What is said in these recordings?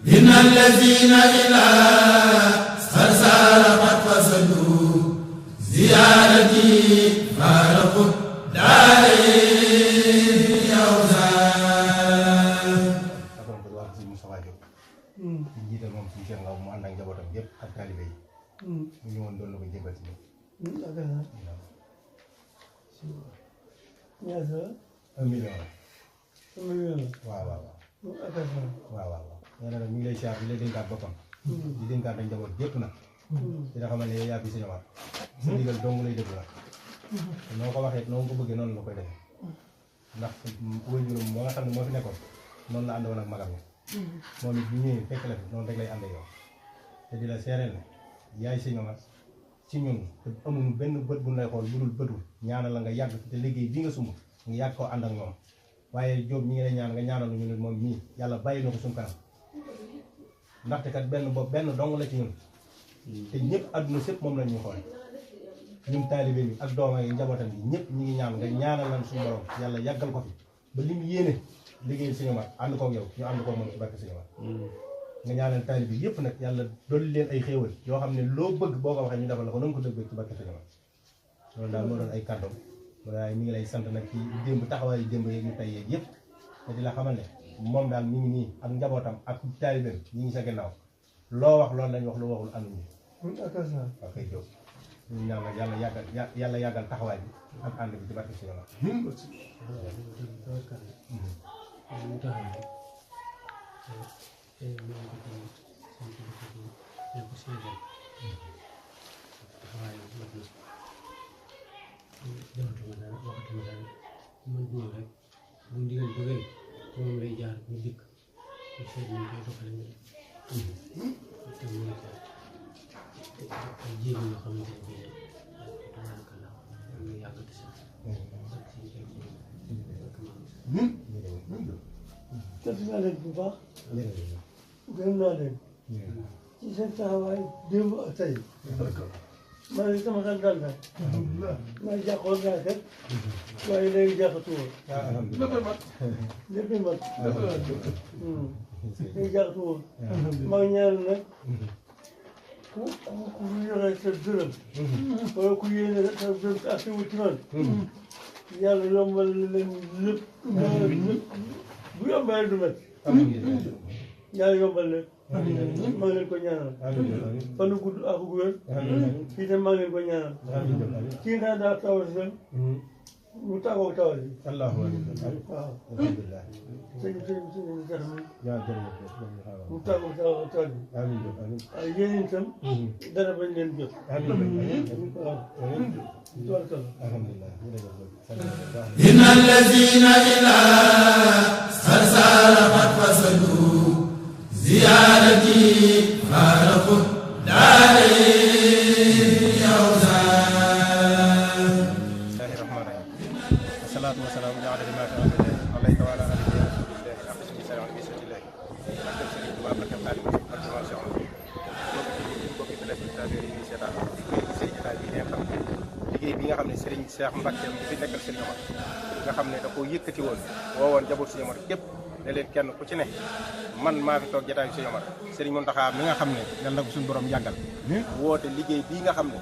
إن الذين إلى سرسار قد وصلوا زيارتي فارقوا دارين يوزان. alhamdulilah si Moustapha Diop. di jiital moom suñu Cheikh Ndaw mu ànd ak njabootam yëpp ak taalibe yi. mu ñëwoon doon na ko jébal si ñoom. ñaata la. 1 million la. 1 million la. waaw waaw waaw. waaw waaw. nee na nag mi ngi lay siyaar di lay dénkaat boppam. di dénkaat ak njaboot yëpp nag. dina xamal ne yow yaa fi si ñëwaat. sa ndigal dong lay déglu nag. noo ko waxee noo ko bëggee noonu la koy defee. ndax wëy-juróom moo nga xam ne moo fi nekkoon noonu la àndoon ak magam yi. moom it bu ñëwee fekk la fi noonu rek lay ànd ak yow. te di la seereel ne yaay si ñëwaat ci ñun te amuñu benn bët bu lay xool bu dul bëtul ñaanal la nga yàgg te liggéey bi nga sumb nga yàgg koo ànd ak ñoom waaye Diop ñi ngi lay ñaan nga ñaanal ñu ne moom mii yàlla bàyyi na ko suñu kanam ndaxte kat benn bopp benn dong la ci ñun te ñëpp àdduna sépp moom la ñuy xool ñun taalibe bi ak dooma yi njabootam bi ñëpp ñi ngi ñaan nga ñaanal lan suñu borom yàlla yàggal ko fi ba li mu yéene liggéey Sëñ Omar ànd koog yow ñu ànd koog moom ci barke Sëñ Omar nga ñaanal taalibe bi yëpp nag yàlla dolli leen ay xéewal yoo xam ne loo bëgg boo ko waxee ñu defal la ko na nga ko dëgg ci barke Sëñ Omar loolu daal moo doon ay kàddoom waaye mi ngi lay sant nag ci démb taxawaayu démb yeeg ñu tey yeeg yëpp te di la xamal ne moom daal mi ngi nii ak njabootam ak taalibeem ñi ngi sa gannaaw loo wax loolu lañ wax lu waxul amuñu waaw kay Diop ñu ñaan nag yàlla yàggal taxawaay bi ak ànd bi ci barke Sëñ Omar defatuma dara waxatuma dara man ñëw rek bu ndigal jógee moom lay jaar ñu dikk ñu seet ñu koy doxale nga te mu nekk ay jéego yoo xamante ne bii tabaarkalla ñu yàgg te sax sant naa leen bu baax. gërëm naa leen. ci seen taxawaay démb ak tey. maa ngi sama xel dal nag. maa ngi jàqoon naa kat. waaye léegi jàqatuwoo. lépp mat. léegi jàqatuwoo. maa ngi ñaan nag. ku yore sa dërëm. wala ku yéene sa dërëm ak sa wut ci man. yàlla yombal leen lépp. bu yombal du métti. yàlla yombal leen. maa ngi leen ko ñaanal. fan wu gudd ak gu wér. fii tam maa ngi leen ko ñaanal. kii naa daa tawal si mu tàggoo tawal si. allahu waaw. alhamdulilah sëñ Cheikh mi yaa jërëjëf mu tàggoo tawal si. amiin waaye yéen itam dara bañ leen jot. waaw. alhamdulilah إن الذين إلى سرسار قد وصلوا زيارتي فارقوا دارين يوزان. الله الرحمن الرحيم والصلاة والسلام على ما عليك وعلى آله ورسوله أقسم بالسلام على بسم الله أكتب سليم وأبلغ العالم أكتب ما شاء الله liggéey bi nga xam ne Serigne Cheikh Mbacke bi fi nekkal Serigne Omar nga xam ne da koo yëkkati woon woowoon njaboot Serigne Omar képp ne leen kenn ku ci ne man maa fi toog jotaayu Serigne Omar Serigne Mountakha mi nga xam ne yal na ko suñu borom yàggal woote liggéey bii nga xam ne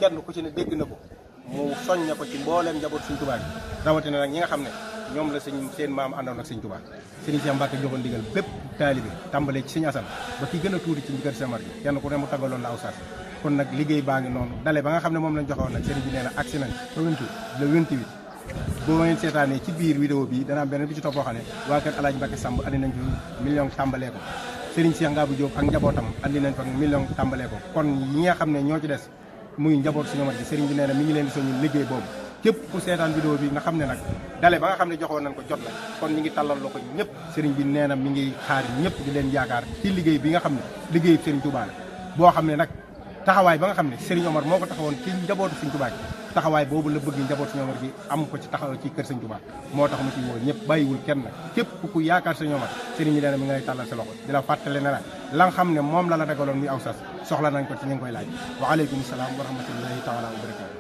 kenn ku ci ne dégg na ko mu soñña ko ci mbooleem njaboot Serigne Touba bi rawatina nag ñi nga xam ne ñoom la seen maam àndoon ak Serigne Touba Serigne Cheikh Mbacke joxoon ndigal bépp taalibe tàmbalee ci Serigne Assane ba ki gën a tuuti ci kër Serigne Omar bi kenn ku ne mu tagaloon la aw saas kon nag liggéey baa ngi noonu dale ba nga xam ne moom lañ joxoon nag Serigne bi nee na agsi nañ le 28 boo ngeen seetaanee ci biir vidéo bi dana am beneen bi ci topp boo xam ne waa kër Alaaji Mbacke Samb andi nañ fi million tàmbalee ko Serigne Cheikh Ngabou Diop ak njabootam andi nañ fa million tàmbalee ko kon yi nga xam ne ñoo ci des muy njaboot Serigne Omar bi Serigne bi nee na mi ngi leen di soñu liggéey boobu képp ku seetaan vidéo bi nga xam ne nag dale ba nga xam ne joxoon nañ ko jot na kon ñi ngi tàllal la ko ñëpp Serigne bi nee na mi ngi xaar ñëpp di leen yaakaar ci liggéey bi nga xam ne liggéey Serigne Touba la boo xam ne nag taxawaay ba nga xam ne Serigne Omar moo ko taxawoon ci njabootu Serigne Touba taxawaay boobu la bëgg njabootu Serigne Omar gi am ko ci taxaw ci kër Serigne Touba moo tax mu ci woo ñëpp bàyyiwul kenn nag képp ku yaakaar Serigne Omar Serigne bi nee na mi ngi lay tàllal sa loxo di la fàttale ne la nga xam ne moom la la dagaloon muy aw sas soxla nañ ko ci ñu ngi koy laaj wa aleykum salaam wa rahmatullahi taala wa barakatu